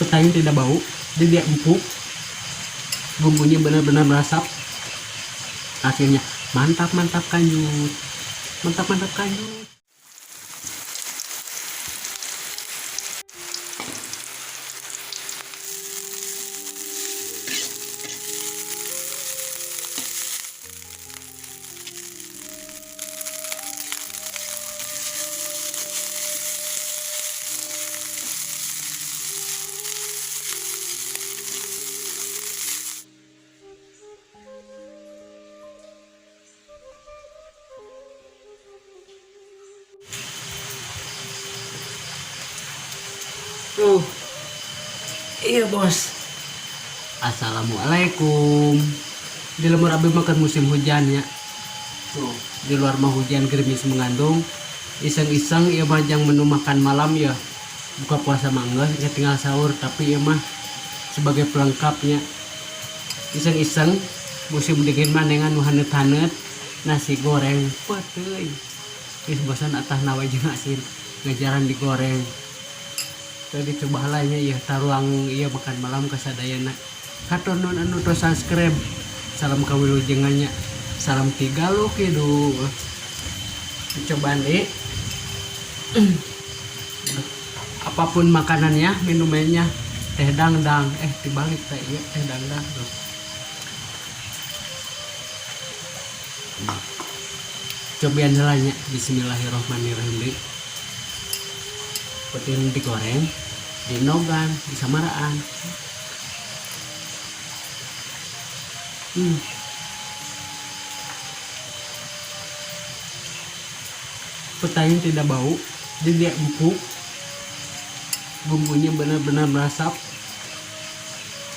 Petainya tidak bau, jadi dia empuk, bumbunya benar-benar meresap. Hasilnya mantap mantap kanjut, mantap mantap kanjut. Tuh, iya bos. Assalamualaikum. Di lembur abi makan musim hujan ya. Tuh, di luar mah hujan gerimis mengandung. Iseng-iseng ieu mah jang menu makan malam ya. Buka puasa mah geus tinggal sahur, tapi ieu mah sebagai pelengkapnya. Iseng-iseng musim dingin mah nengan nu haneut-haneut nasi goreng peuteuy. Geus bosan atah nawe jeung asin ngajaran digoreng. Tadi coba lainnya ya taruang iya makan malam kasadayana. Hatur nuhun anu tos subscribe. Salam kawilujengannya. Salam tiga lu kidu. Cobaan deh. Apapun makanannya, minumannya, teh dangdang, dibalik teh iya teh dangdang tuh. Cobain heula nya. Bismillahirrahmanirrahim deui. Peuting digoreng, dinogan, disamaraan. Petainya tidak bau, jadi dia empuk, bumbunya benar-benar meresap.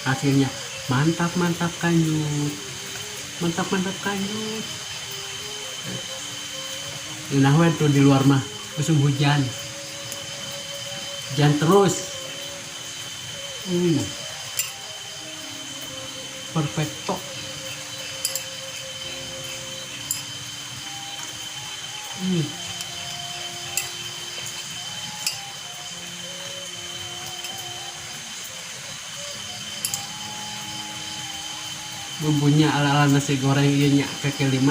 Hasilnya mantap mantap kanjut, mantap mantap kanjut. Nah, we tuh di luar mah musim hujan, hujan terus. Perfecto. Bumbunya ala-ala nasi goreng ieu nya kaki 5,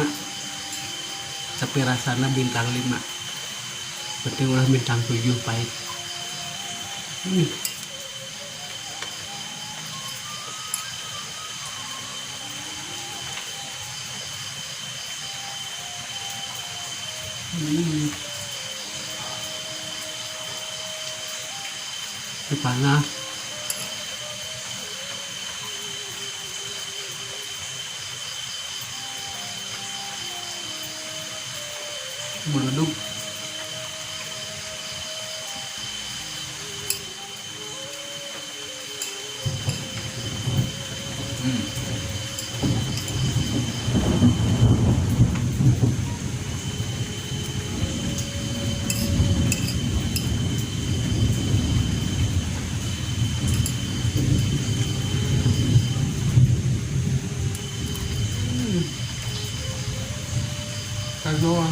tapi rasana bintang 5. Penting ulah bintang 7 pahit. Ini panas. Meleduk. Kagoa.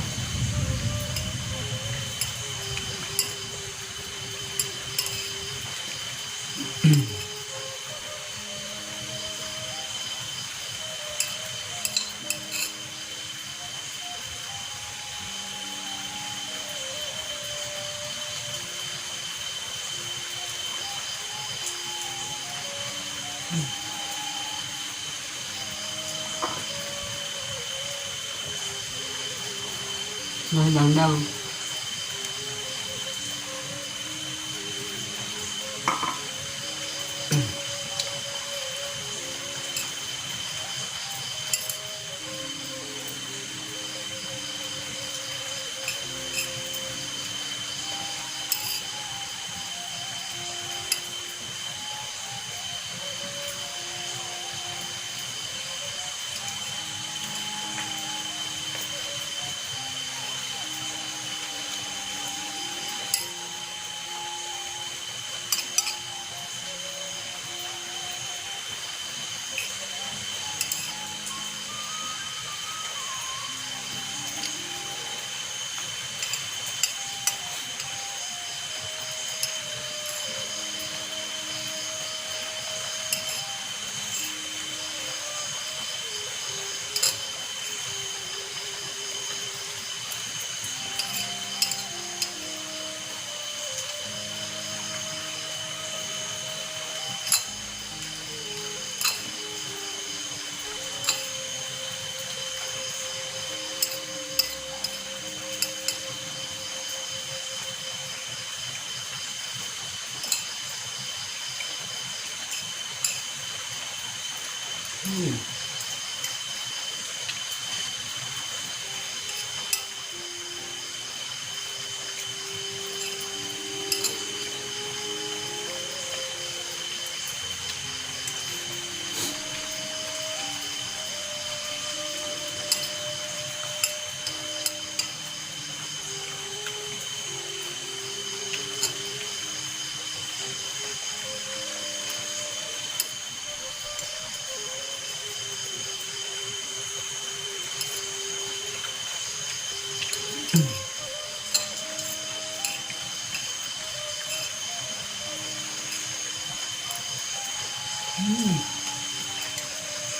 Nah, dangdang.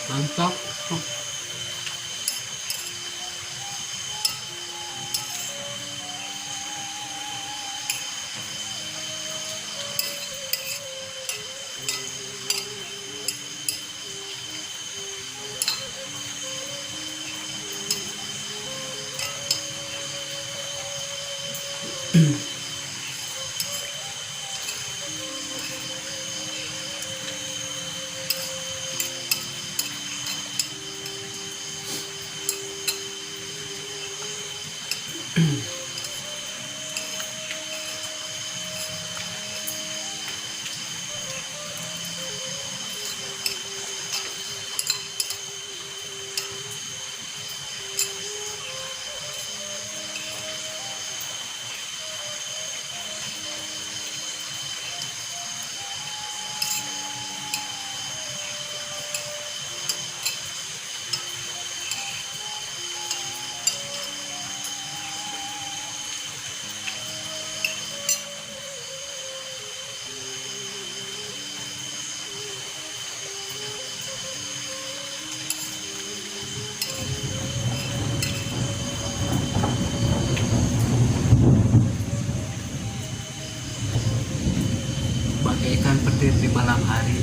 Mantap. Bagaikan petir di malam hari.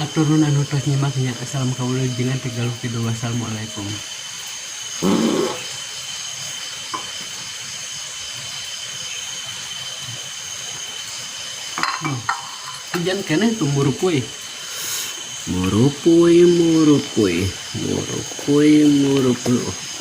Hatur nuhun anu tos nyimak nya. Salam kaula jengan Tegaluh Kidul. Wassalamualaikum. Hujan keneh tuh murupuy. Murupuy, murupuy, murupuy, murupuy.